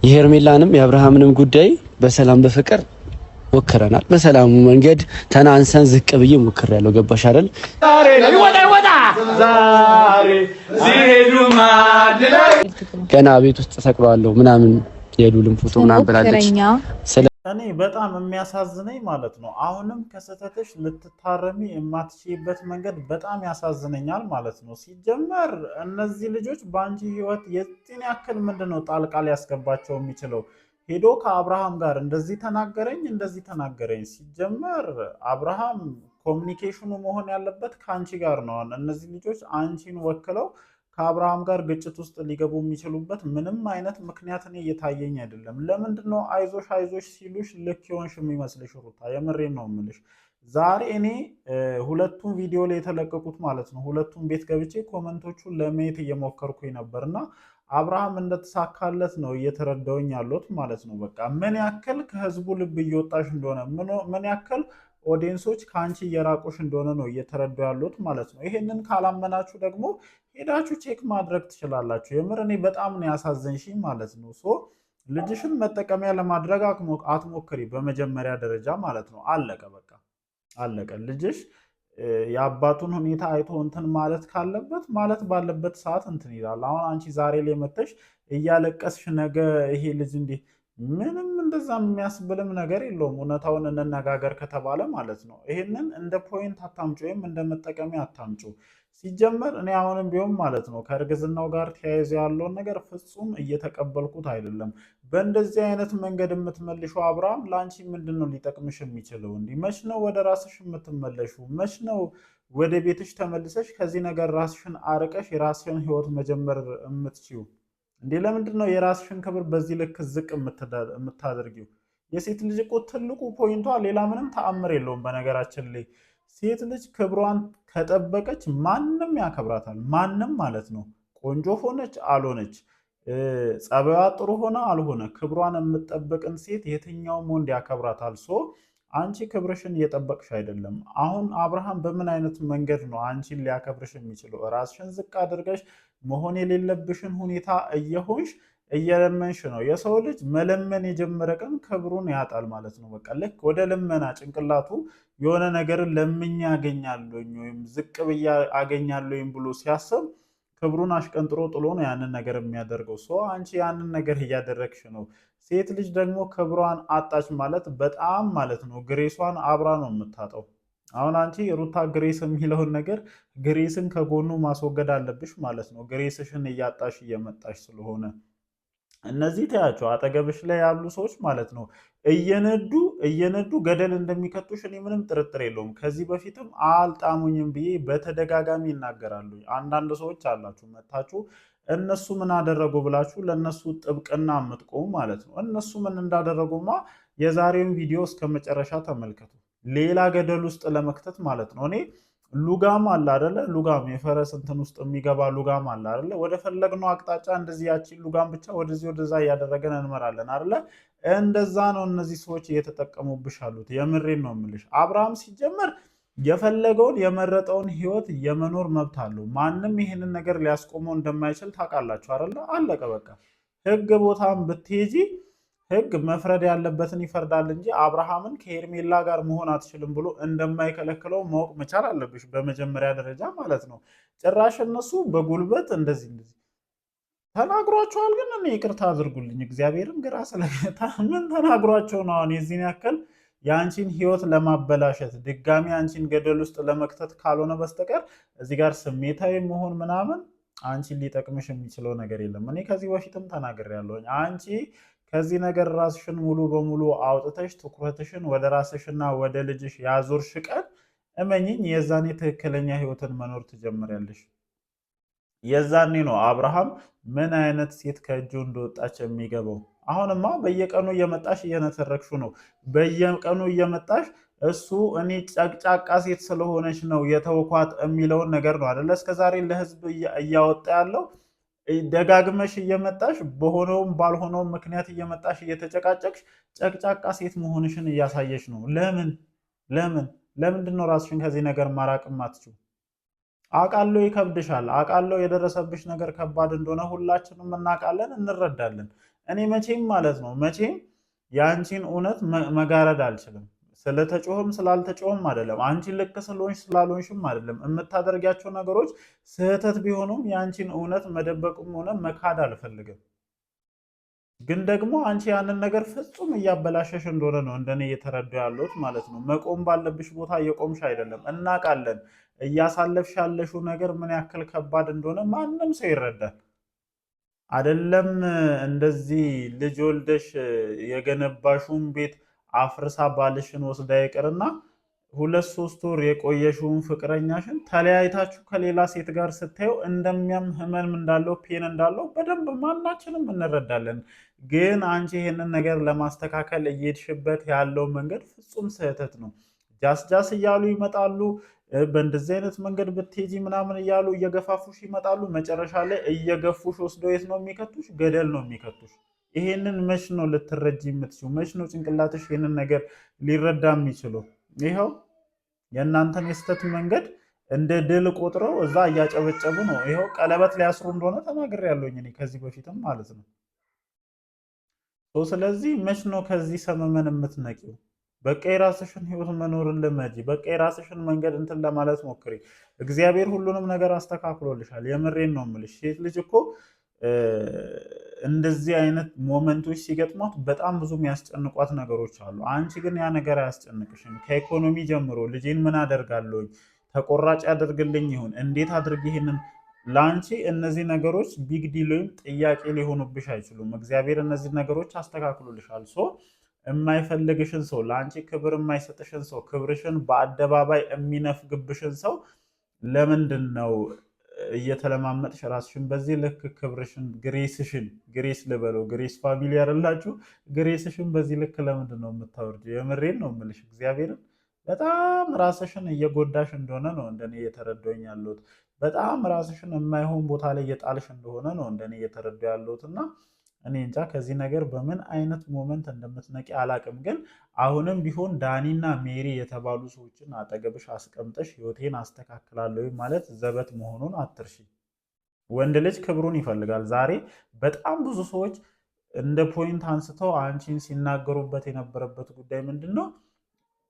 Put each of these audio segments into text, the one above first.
የሄርሜላንም የአብርሃምንም ጉዳይ በሰላም በፍቅር ሞክረናል። በሰላሙ መንገድ ተናንሰን ዝቅ ብዬ ሞክሬያለሁ። ገባሽ አይደል? ገና ቤት ውስጥ ሰቅለዋለሁ ምናምን የሉልም ፎቶ ምናምን ብላለች። እኔ በጣም የሚያሳዝነኝ ማለት ነው አሁንም ከስህተትሽ ልትታረሚ የማትችይበት መንገድ በጣም ያሳዝነኛል ማለት ነው። ሲጀመር እነዚህ ልጆች በአንቺ ህይወት የዚህን ያክል ምንድን ነው ጣልቃ ሊያስገባቸው የሚችለው? ሄዶ ከአብርሃም ጋር እንደዚህ ተናገረኝ እንደዚህ ተናገረኝ። ሲጀመር አብርሃም communication ኑ መሆን ያለበት ከአንቺ ጋር ነው። እነዚህ ልጆች አንቺን ወክለው ከአብርሃም ጋር ግጭት ውስጥ ሊገቡ የሚችሉበት ምንም አይነት ምክንያት እኔ እየታየኝ አይደለም። ለምንድን ነው አይዞሽ አይዞሽ ሲሉሽ ልክ የሆንሽ የሚመስልሽ? ሩታ የምሬን ነው የምልሽ። ዛሬ እኔ ሁለቱም ቪዲዮ ላይ የተለቀቁት ማለት ነው ሁለቱም ቤት ገብቼ comment ኦቹን ለማየት እየሞከርኩኝ ነበር እና አብርሃም እንደተሳካለት ነው እየተረዳውኝ ያለሁት ማለት ነው። በቃ ምን ያክል ከህዝቡ ልብ እየወጣሽ እንደሆነ፣ ምን ያክል audience ኦች ከአንቺ እየራቁሽ እንደሆነ ነው እየተረዱ ያሉት ማለት ነው። ይሄንን ካላመናችሁ ደግሞ ሄዳችሁ check ማድረግ ትችላላችሁ። የምር እኔ በጣም ነው ያሳዘንሽኝ ማለት ነው። So ልጅሽን መጠቀሚያ ለማድረግ አትሞክሪ፣ በመጀመሪያ ደረጃ ማለት ነው። አለቀ፣ በቃ አለቀ። ልጅሽ የአባቱን ሁኔታ አይቶ እንትን ማለት ካለበት ማለት ባለበት ሰዓት እንትን ይላል። አሁን አንቺ ዛሬ ላይ መተሽ እያለቀስሽ ነገ ይሄ ልጅ እንዲህ ምንም እንደዛ የሚያስብልም ነገር የለውም። እውነታውን እንነጋገር ከተባለ ማለት ነው። ይሄንን እንደ point አታምጩ፣ ወይም እንደ መጠቀሚያ አታምጩ። ሲጀመር እኔ አሁንም ቢሆን ማለት ነው ከእርግዝናው ጋር ተያይዞ ያለውን ነገር ፍጹም እየተቀበልኩት አይደለም። በእንደዚህ አይነት መንገድ የምትመልሺው አብርሃም ለአንቺ ምንድን ነው ሊጠቅምሽ የሚችለው? እንዲህ መች ነው ወደ ራስሽ የምትመለሹ? መች ነው ወደ ቤትሽ ተመልሰሽ ከዚህ ነገር ራስሽን አርቀሽ የራስሽን ህይወት መጀመር የምትችይው? እንዴ ለምንድን ነው የራስሽን ክብር በዚህ ልክ ዝቅ የምታደርጊው? የሴት ልጅ እኮ ትልቁ point ቷ ሌላ ምንም ተአምር የለውም። በነገራችን ላይ ሴት ልጅ ክብሯን ከጠበቀች ማንም ያከብራታል። ማንም ማለት ነው። ቆንጆ ሆነች አልሆነች፣ ጸባይዋ ጥሩ ሆነ አልሆነ፣ ክብሯን የምትጠብቅን ሴት የትኛውም ወንድ ያከብራታል። So አንቺ ክብርሽን እየጠበቅሽ አይደለም። አሁን አብርሃም በምን አይነት መንገድ ነው አንቺን ሊያከብርሽ የሚችለው? ራስሽን ዝቅ አድርገሽ መሆን የሌለብሽን ሁኔታ እየሆንሽ እየለመንሽ ነው። የሰው ልጅ መለመን የጀመረ ቀን ክብሩን ያጣል ማለት ነው። በቃ ልክ ወደ ልመና ጭንቅላቱ የሆነ ነገርን ለምኜ አገኛለሁኝ ወይም ዝቅ ብዬ አገኛለሁኝ ብሎ ሲያስብ ክብሩን አሽቀንጥሮ ጥሎ ነው ያንን ነገር የሚያደርገው። So አንቺ ያንን ነገር እያደረግሽ ነው። ሴት ልጅ ደግሞ ክብሯን አጣች ማለት በጣም ማለት ነው grace ሷን አብራ ነው የምታጣው። አሁን አንቺ ሩታ grace የሚለውን ነገር grace ን ከጎኑ ማስወገድ አለብሽ ማለት ነው። grace ሽን እያጣሽ እየመጣሽ ስለሆነ እነዚህ ተያቸው አጠገብሽ ላይ ያሉ ሰዎች ማለት ነው እየነዱ እየነዱ ገደል እንደሚከቱሽ እኔ ምንም ጥርጥር የለውም። ከዚህ በፊትም አልጣሙኝም ብዬ በተደጋጋሚ ይናገራሉ። አንዳንድ ሰዎች አላችሁ መታችሁ እነሱ ምን አደረጉ ብላችሁ ለእነሱ ጥብቅና የምትቆሙ ማለት ነው። እነሱ ምን እንዳደረጉማ የዛሬውን ቪዲዮ እስከ መጨረሻ ተመልከቱ። ሌላ ገደል ውስጥ ለመክተት ማለት ነው። እኔ ሉጋም አለ አይደለ? ሉጋም የፈረስ እንትን ውስጥ የሚገባ ሉጋም አለ አይደለ? ወደ ፈለግነው አቅጣጫ እንደዚህ ያቺን ሉጋም ብቻ ወደዚህ ወደዛ እያደረገን እንመራለን አይደለ? እንደዛ ነው እነዚህ ሰዎች እየተጠቀሙብሽ አሉት። የምሬን ነው የምልሽ። አብርሃም ሲጀመር የፈለገውን የመረጠውን ህይወት የመኖር መብት አለው። ማንም ይህንን ነገር ሊያስቆመው እንደማይችል ታውቃላችሁ አይደለ? አለቀ በቃ። ህግ ቦታም ብትሄጂ ህግ መፍረድ ያለበትን ይፈርዳል እንጂ አብርሃምን ከሄርሜላ ጋር መሆን አትችልም ብሎ እንደማይከለክለው ማወቅ መቻል አለብሽ፣ በመጀመሪያ ደረጃ ማለት ነው። ጭራሽ እነሱ በጉልበት እንደዚህ እንደዚህ ተናግሯቸዋል። ግን እኔ ይቅርታ አድርጉልኝ፣ እግዚአብሔርም ግራ ምን ተናግሯቸው ነው አሁን የዚህን ያክል የአንቺን ህይወት ለማበላሸት ድጋሚ አንቺን ገደል ውስጥ ለመክተት ካልሆነ በስተቀር እዚህ ጋር ስሜታዊ መሆን ምናምን አንቺን ሊጠቅምሽ የሚችለው ነገር የለም። እኔ ከዚህ በፊትም ተናግሬያለሁኝ። አንቺ ከዚህ ነገር ራስሽን ሙሉ በሙሉ አውጥተሽ ትኩረትሽን ወደ ራስሽና ወደ ልጅሽ ያዞርሽ ቀን እመኝኝ የዛኔ ትክክለኛ ህይወትን መኖር ትጀምሪያለሽ። የዛኔ ነው አብርሃም ምን አይነት ሴት ከእጁ እንደወጣች የሚገባው። አሁንማ በየቀኑ እየመጣሽ እየነተረክሹ ነው። በየቀኑ እየመጣሽ እሱ እኔ ጨቅጫቃ ሴት ስለሆነች ነው የተውኳት የሚለውን ነገር ነው አደለ? እስከዛሬ ለህዝብ እያወጣ ያለው ደጋግመሽ እየመጣሽ በሆነውም ባልሆነውም ምክንያት እየመጣሽ እየተጨቃጨቅሽ ጨቅጫቃ ሴት መሆንሽን እያሳየሽ ነው። ለምን ለምን ለምንድን ነው ራስሽን ከዚህ ነገር ማራቅ ማትችው? አውቃለሁ ይከብድሻል። አውቃለሁ የደረሰብሽ ነገር ከባድ እንደሆነ ሁላችንም እናውቃለን፣ እንረዳለን። እኔ መቼም ማለት ነው መቼም የአንቺን እውነት መጋረድ አልችልም። ስለተጮህም ስላልተጮህም አይደለም። አንቺን ልክ ስለሆንሽ ስላልሆንሽም አይደለም። የምታደርጊያቸው ነገሮች ስህተት ቢሆኑም የአንቺን እውነት መደበቅም ሆነ መካድ አልፈልግም። ግን ደግሞ አንቺ ያንን ነገር ፍጹም እያበላሸሽ እንደሆነ ነው እንደኔ እየተረዱ ያለሁት ማለት ነው። መቆም ባለብሽ ቦታ እየቆምሽ አይደለም። እናውቃለን። እያሳለፍሽ ያለሽው ነገር ምን ያክል ከባድ እንደሆነ ማንም ሰው ይረዳል። አይደለም እንደዚህ ልጅ ወልደሽ የገነባሽውን ቤት አፍርሳ ባልሽን ወስዳ ይቅርና 2-3 ወር የቆየሽውን ፍቅረኛሽን ተለያይታችሁ ከሌላ ሴት ጋር ስታየው እንደሚያም ህመም እንዳለው pain እንዳለው በደንብ ማናችንም እንረዳለን። ግን አንቺ ይሄንን ነገር ለማስተካከል እየሄድሽበት ያለው መንገድ ፍጹም ስህተት ነው። ጃስ ጃስ እያሉ ይመጣሉ። በእንደዚህ አይነት መንገድ ብትሄጂ ምናምን እያሉ እየገፋፉሽ ይመጣሉ። መጨረሻ ላይ እየገፉሽ ወስዶ የት ነው የሚከቱሽ? ገደል ነው የሚከቱሽ። ይሄንን መች ነው ልትረጂ የምትችው? መች ነው ጭንቅላትሽ ይሄንን ነገር ሊረዳ የሚችለው? ይኸው የእናንተን የስህተት መንገድ እንደ ድል ቆጥረው እዛ እያጨበጨቡ ነው። ይኸው ቀለበት ሊያስሩ እንደሆነ ተናግሬያለሁኝ እኔ ከዚህ በፊትም ማለት ነው። ስለዚህ መች ነው ከዚህ ሰመመን የምትነቂው? በቃ የራስሽን ህይወት መኖርን ልመጂ። በቃ የራስሽን መንገድ እንትን ለማለት ሞክሪ። እግዚአብሔር ሁሉንም ነገር አስተካክሎልሻል። የምሬን ነው የምልሽ። ሴት ልጅ እኮ እንደዚህ አይነት moment ኦች ሲገጥሟት በጣም ብዙ የሚያስጨንቋት ነገሮች አሉ። አንቺ ግን ያ ነገር አያስጨንቅሽም። ከኢኮኖሚ ጀምሮ ልጄን ምን አደርጋለሁኝ፣ ተቆራጭ ያደርግልኝ ይሁን እንዴት አድርግ ይሄንን ለአንቺ እነዚህ ነገሮች big deal ወይም ጥያቄ ሊሆኑብሽ አይችሉም። እግዚአብሔር እነዚህ ነገሮች አስተካክሎልሻል። So የማይፈልግሽን ሰው፣ ለአንቺ ክብር የማይሰጥሽን ሰው፣ ክብርሽን በአደባባይ የሚነፍግብሽን ሰው ለምንድን ነው እየተለማመጥሽ ራስሽን በዚህ ልክ ክብርሽን grace ሽን grace ልበለው grace family ያደላችሁ grace ሽን በዚህ ልክ ለምንድን ነው የምታወርጂው? የምሬን ነው የምልሽ። እግዚአብሔርን በጣም ራስሽን እየጎዳሽ እንደሆነ ነው እንደኔ እየተረዳሁኝ ያለሁት። በጣም ራስሽን የማይሆን ቦታ ላይ እየጣልሽ እንደሆነ ነው እንደኔ እየተረዳሁ ያለሁት እና እኔ እንጃ ከዚህ ነገር በምን አይነት moment እንደምትነቂ አላቅም። ግን አሁንም ቢሆን ዳኒና ሜሪ የተባሉ ሰዎችን አጠገብሽ አስቀምጠሽ ህይወቴን አስተካክላለሁ ማለት ዘበት መሆኑን አትርሺ። ወንድ ልጅ ክብሩን ይፈልጋል። ዛሬ በጣም ብዙ ሰዎች እንደ point አንስተው አንቺን ሲናገሩበት የነበረበት ጉዳይ ምንድን ነው?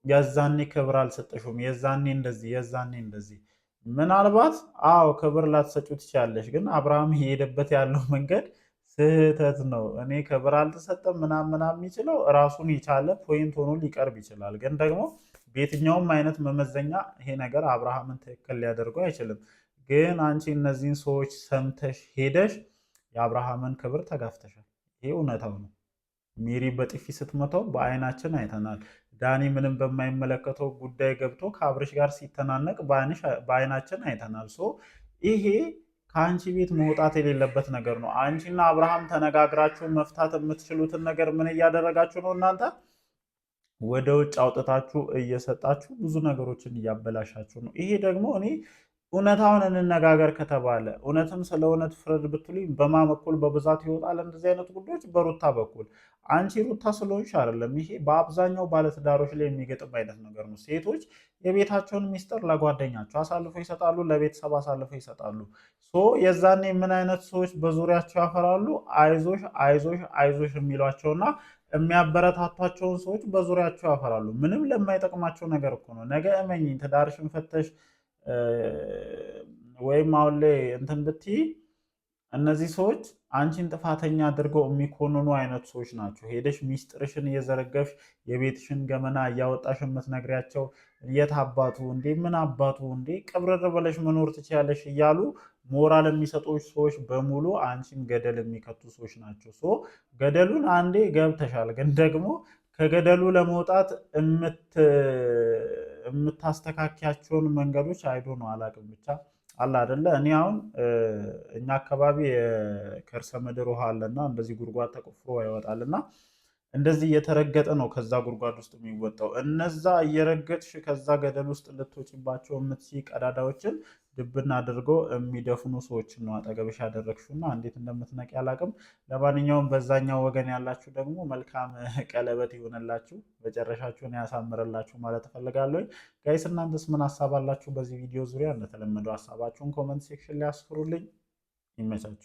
የዛኔ ክብር አልሰጠሽውም፣ የዛኔ እንደዚህ፣ የዛኔ እንደዚህ። ምናልባት አዎ ክብር ላትሰጪው ትችያለሽ። ግን አብርሃም የሄደበት ያለው መንገድ ስህተት ነው። እኔ ክብር አልተሰጠም ምናምን ምናምን የሚችለው ራሱን የቻለ point ሆኖ ሊቀርብ ይችላል። ግን ደግሞ በየትኛውም አይነት መመዘኛ ይሄ ነገር አብርሃምን ትክክል ሊያደርገው አይችልም። ግን አንቺ እነዚህን ሰዎች ሰምተሽ ሄደሽ የአብርሃምን ክብር ተጋፍተሻል። ይሄ እውነታው ነው። ሜሪ በጥፊ ስትመታው በአይናችን አይተናል። ዳኒ ምንም በማይመለከተው ጉዳይ ገብቶ ከአብርሽ ጋር ሲተናነቅ በአይናችን አይተናል። So ይሄ ከአንቺ ቤት መውጣት የሌለበት ነገር ነው። አንቺና አብርሃም ተነጋግራችሁ መፍታት የምትችሉትን ነገር ምን እያደረጋችሁ ነው እናንተ? ወደ ውጭ አውጥታችሁ እየሰጣችሁ ብዙ ነገሮችን እያበላሻችሁ ነው። ይሄ ደግሞ እኔ እውነታውን እንነጋገር ከተባለ እውነትም ስለ እውነት ፍረድ ብትሉኝ በማ በኩል በብዛት ይወጣል እንደዚህ አይነት ጉዳዮች? በሩታ በኩል። አንቺ ሩታ ስለሆንሽ አይደለም። ይሄ በአብዛኛው ባለትዳሮች ላይ የሚገጥም አይነት ነገር ነው። ሴቶች የቤታቸውን ሚስጥር ለጓደኛቸው አሳልፈው ይሰጣሉ፣ ለቤተሰብ አሳልፈው ይሰጣሉ። So የዛኔ ምን አይነት ሰዎች በዙሪያቸው ያፈራሉ? አይዞሽ አይዞሽ አይዞሽ የሚሏቸውና የሚያበረታቷቸውን ሰዎች በዙሪያቸው ያፈራሉ። ምንም ለማይጠቅማቸው ነገር እኮ ነው። ነገ እመኚኝ ትዳርሽን ፈተሽ ወይም አሁን ላይ እንትን ብትይ እነዚህ ሰዎች አንቺን ጥፋተኛ አድርገው የሚኮንኑ አይነት ሰዎች ናቸው። ሄደሽ ሚስጥርሽን እየዘረገፍሽ የቤትሽን ገመና እያወጣሽ የምትነግሪያቸው የት አባቱ እንዴ ምን አባቱ እንዴ ቅብርር ብለሽ መኖር ትችያለሽ እያሉ ሞራል የሚሰጡ ሰዎች በሙሉ አንቺን ገደል የሚከቱ ሰዎች ናቸው። So ገደሉን አንዴ ገብተሻል፣ ግን ደግሞ ከገደሉ ለመውጣት የምታስተካኪያቸውን መንገዶች አይዶ ነው አላቅም ብቻ አለ አደለ። እኔ አሁን እኛ አካባቢ የከርሰ ምድር ውሃ አለና እንደዚህ ጉድጓድ ተቆፍሮ ይወጣልና እንደዚህ እየተረገጠ ነው ከዛ ጉድጓድ ውስጥ የሚወጣው። እነዛ እየረገጥሽ ከዛ ገደል ውስጥ ልትወጪባቸው የምትችይ ቀዳዳዎችን ድብና አድርጎ የሚደፍኑ ሰዎችን ነው አጠገብሽ ያደረግሽውና እንዴት እንደምትነቂ አላቅም። ለማንኛውም በዛኛው ወገን ያላችሁ ደግሞ መልካም ቀለበት ይሆንላችሁ፣ መጨረሻችሁን ያሳምርላችሁ ማለት እፈልጋለሁ። Guys እናንተስ ምን ሀሳብ አላችሁ በዚህ ቪዲዮ ዙሪያ? እንደተለመደው ሀሳባችሁን comment section ላይ አስፍሩልኝ። ይመቻችሁ።